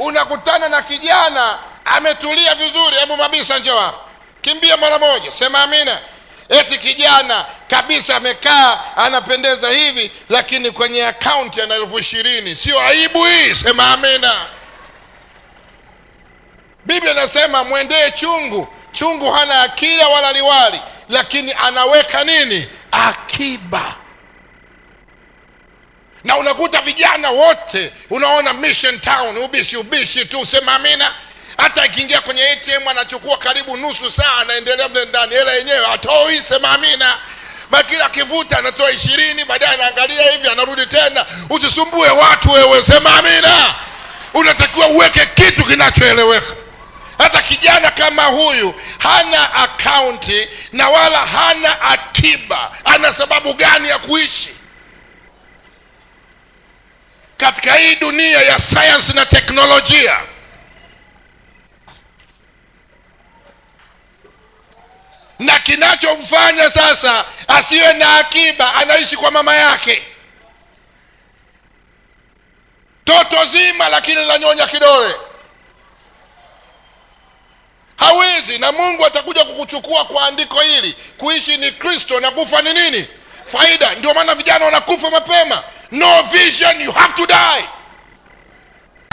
Unakutana na kijana ametulia vizuri, hebu mabisa njoo hapa, kimbia mara moja, sema amina. Eti kijana kabisa amekaa anapendeza hivi, lakini kwenye akaunti ana 20,000. Sio aibu hii? Sema amina. Biblia inasema mwendee chungu. Chungu hana akila wala liwali, lakini anaweka nini? Akiba. Na unakuta vijana wote unaona Mission Town ubishi ubishi tu, sema amina. Hata akiingia kwenye ATM anachukua karibu nusu saa, anaendelea mle ndani, hela yenyewe hatoi, sema amina. Bakila akivuta anatoa 20, baadaye anaangalia hivi anarudi tena. Usisumbue watu wewe, sema amina. Unatakiwa uweke kitu kinachoeleweka. Hata kijana kama huyu hana akaunti na wala hana akiba, ana sababu gani ya kuishi katika hii dunia ya sayansi na teknolojia? Na kinachomfanya sasa asiwe na akiba, anaishi kwa mama yake, toto zima, lakini lanyonya kidole, hawezi. Na Mungu atakuja kukuchukua kwa andiko hili, kuishi ni Kristo na kufa ni nini? Faida. Ndio maana vijana wanakufa mapema. No vision, you have to die.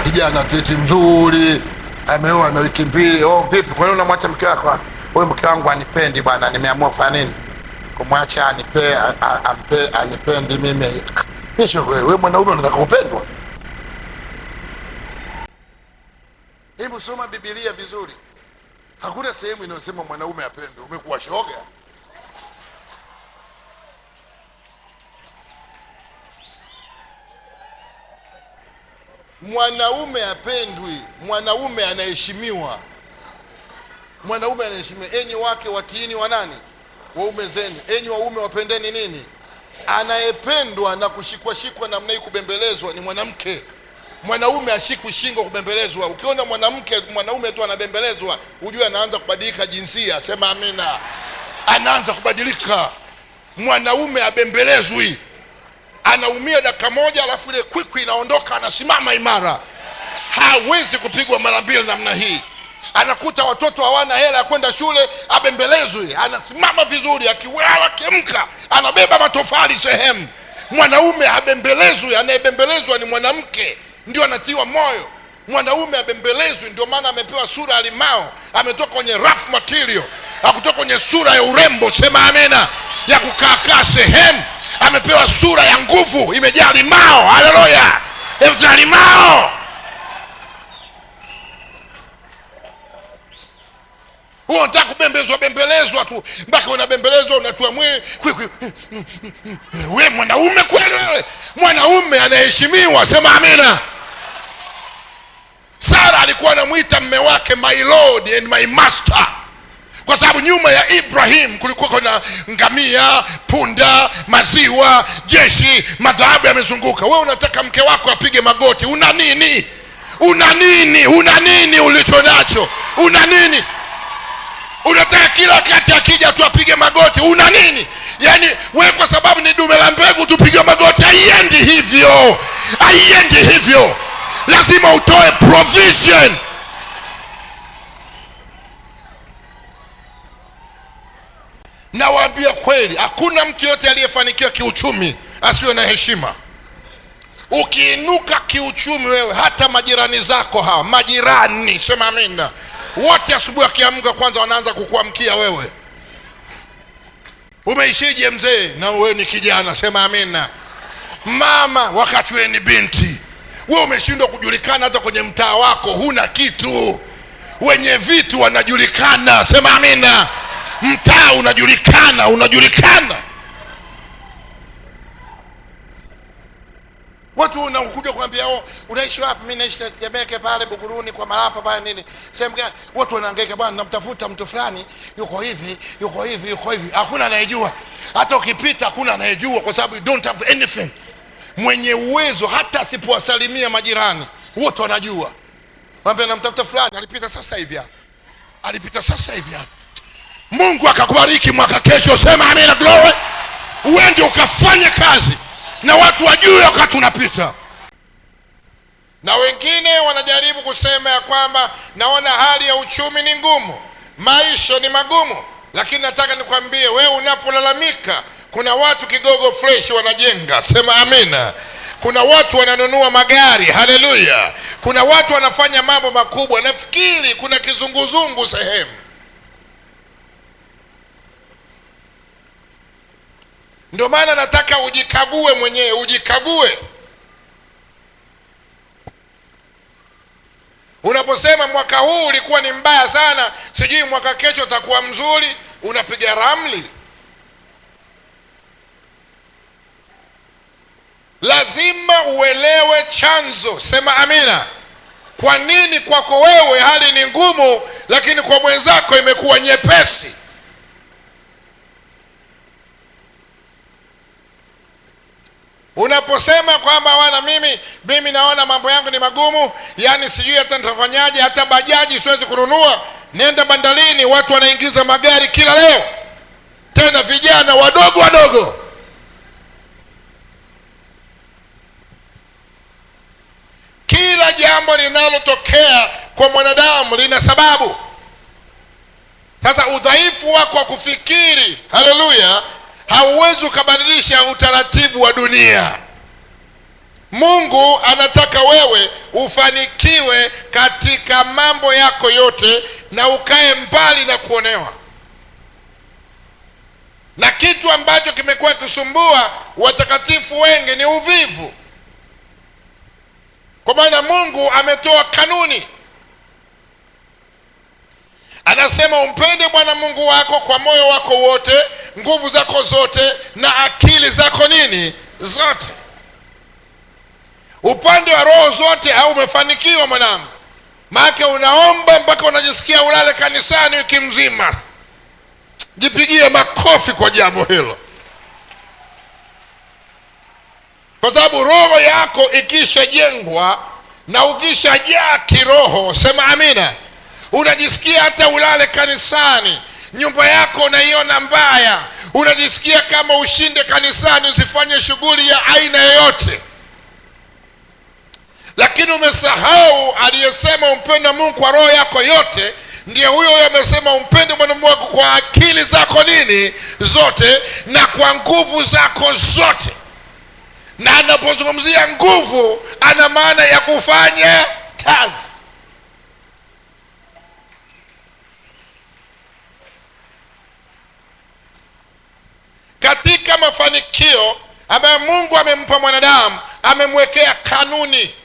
Kijana tueti mzuri, ameoa na wiki 2. Oh, vipi, kwa nini unamwacha mke wako? Huyu mke wangu anipendi bwana, nimeamua kufanya nini? Kumwacha anipe, ampe, anipendi mimi. Nisho wewe mwanaume unataka kupendwa? Hebu soma Biblia vizuri. Hakuna sehemu inayosema mwanaume apendwe. Umekuwa shoga. Mwanaume apendwi, mwanaume anaheshimiwa. Mwanaume anaheshimiwa. Enyi wake watiini wa nani? Waume zenu. Enyi waume wapendeni nini? Anayependwa na kushikwa shikwa namna hii kubembelezwa ni mwanamke. Mwanaume ashikwi shingo kubembelezwa. Ukiona mwanaume tu anabembelezwa, ujue anaanza kubadilika jinsia. Sema amina. Anaanza kubadilika. Mwanaume abembelezwi. Anaumia dakika moja, alafu ile kwikwi inaondoka, anasimama imara. Hawezi kupigwa mara mbili namna hii. Anakuta watoto hawana hela ya kwenda shule, abembelezwi, anasimama vizuri, akiwala akiamka anabeba matofali sehemu. Mwanaume habembelezwi, anayebembelezwa ni mwanamke, ndio anatiwa moyo. Mwanaume abembelezwi, ndio maana amepewa sura ya limao, ametoka kwenye rough material, hakutoka kwenye sura ya urembo, sema amena, ya kukaakaa sehemu. Amepewa sura ya nguvu, imejaa limao. Haleluya, imejaa limao. Wewe unataka kubembezwa bembelezwa tu mpaka unabembelezwa unatua mwili kwi, kwi. Wewe mwanaume kweli wewe? Mwanaume anaheshimiwa, sema amina. Sara alikuwa anamuita mume wake my lord and my master, kwa sababu nyuma ya Ibrahim kulikuwa kuna ngamia, punda, maziwa, jeshi, madhahabu yamezunguka. Wewe unataka mke wako apige magoti. Una nini? Una nini? Una nini ulicho nacho? Una nini? Unataka kila wakati akija tu apige magoti. Una nini? Yaani wewe kwa sababu ni dume la mbegu tupige magoti? Haiendi hivyo. Haiendi hivyo. Lazima utoe provision. Nawaambia kweli, hakuna mtu yote aliyefanikiwa kiuchumi asiwe na heshima. Ukiinuka kiuchumi wewe, hata majirani zako hawa, majirani, sema amina, wote asubuhi wakiamka kwanza wanaanza kukuamkia wewe. Umeishije mzee? Na wewe ni kijana, sema amina. Mama, wakati wewe ni binti, wewe umeshindwa kujulikana hata kwenye mtaa wako, huna kitu. Wenye vitu wanajulikana, sema amina. Mtaa unajulikana, unajulikana. Watu wanakuja kuambia, oh, unaishi wapi? Mimi naishi Temeke pale Buguruni kwa Malapa pale nini. Sehemu gani? Watu wanahangaika, bwana namtafuta mtu fulani, yuko hivi, yuko hivi, yuko hivi. Hakuna anayejua. Hata ukipita hakuna anayejua kwa sababu you don't have anything. Mwenye uwezo hata asipowasalimia majirani, wote wanajua. Mwambie namtafuta fulani, alipita sasa hivi hapa. Alipita sasa hivi hapa. Mungu akakubariki mwaka kesho, sema amina glory. Uende ukafanye kazi na watu wajue wakati unapita. Na wengine wanajaribu kusema ya kwamba naona hali ya uchumi ni ngumu, maisha ni magumu, lakini nataka nikwambie wewe, unapolalamika kuna watu Kigogo fresh wanajenga, sema amina. Kuna watu wananunua magari, haleluya. Kuna watu wanafanya mambo makubwa. Nafikiri kuna kizunguzungu sehemu. Ndio maana nataka ujikague mwenyewe, ujikague. Unaposema mwaka huu ulikuwa ni mbaya sana, sijui mwaka kesho utakuwa mzuri, unapiga ramli. Lazima uelewe chanzo, sema amina. Kwa nini kwako wewe hali ni ngumu, lakini kwa mwenzako imekuwa nyepesi? Unaposema kwamba wana mimi naona mambo yangu ni magumu, yani sijui hata nitafanyaje, hata bajaji siwezi kununua. Nenda bandarini, watu wanaingiza magari kila leo, tena vijana wadogo wadogo. Kila jambo linalotokea kwa mwanadamu lina sababu. Sasa udhaifu wako wa kufikiri, haleluya, hauwezi ukabadilisha utaratibu wa dunia. Mungu anataka wewe ufanikiwe katika mambo yako yote na ukae mbali na kuonewa. Na kitu ambacho kimekuwa kisumbua watakatifu wengi ni uvivu. Kwa maana Mungu ametoa kanuni, anasema umpende Bwana Mungu wako kwa moyo wako wote, nguvu zako zote, na akili zako nini zote. Upande wa roho zote au umefanikiwa mwanangu? Maana unaomba mpaka unajisikia ulale kanisani wiki mzima. Jipigie makofi kwa jambo hilo, kwa sababu roho yako ikishajengwa na ukishajaa kiroho, sema amina, unajisikia hata ulale kanisani, nyumba yako unaiona mbaya, unajisikia kama ushinde kanisani, usifanye shughuli ya aina yoyote. Lakini umesahau aliyesema umpende Mungu kwa roho yako yote, ndiye huyo huyo amesema umpende Bwana Mungu wako kwa akili zako nini zote na kwa nguvu zako zote. Na anapozungumzia nguvu, ana maana ya kufanya kazi. Katika mafanikio ambayo Mungu amempa mwanadamu, amemwekea kanuni,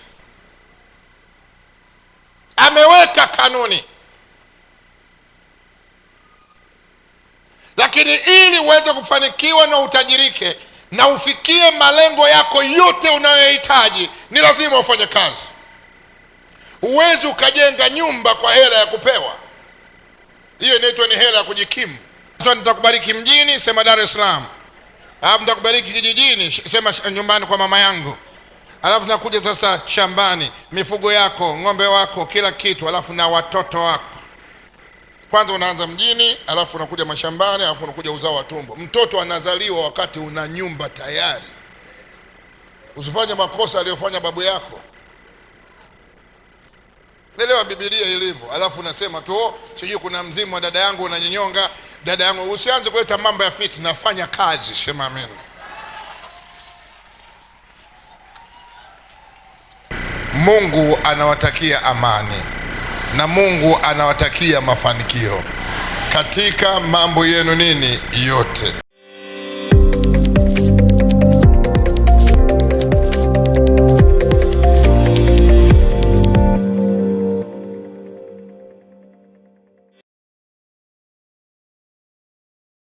ameweka kanuni. Lakini ili uweze kufanikiwa na utajirike na ufikie malengo yako yote unayohitaji, ni lazima ufanye kazi. Huwezi ukajenga nyumba kwa hela ya kupewa, hiyo inaitwa ni hela ya kujikimu. Sasa nitakubariki mjini, sema Dar es Salaam. Alafu nitakubariki kijijini, sema nyumbani kwa mama yangu. Alafu nakuja sasa shambani, mifugo yako, ng'ombe wako, kila kitu, alafu na watoto wako. Kwanza unaanza mjini, alafu unakuja mashambani, alafu unakuja uzao wa tumbo. Mtoto anazaliwa wakati una nyumba tayari. Usifanye makosa aliyofanya babu yako. Elewa Biblia ilivyo. Alafu unasema tu, oh, sijui kuna mzimu wa dada yangu unanyonyonga dada yangu. Usianze kuleta mambo ya fitna, fanya kazi, sema amina. Mungu anawatakia amani na Mungu anawatakia mafanikio katika mambo yenu nini yote.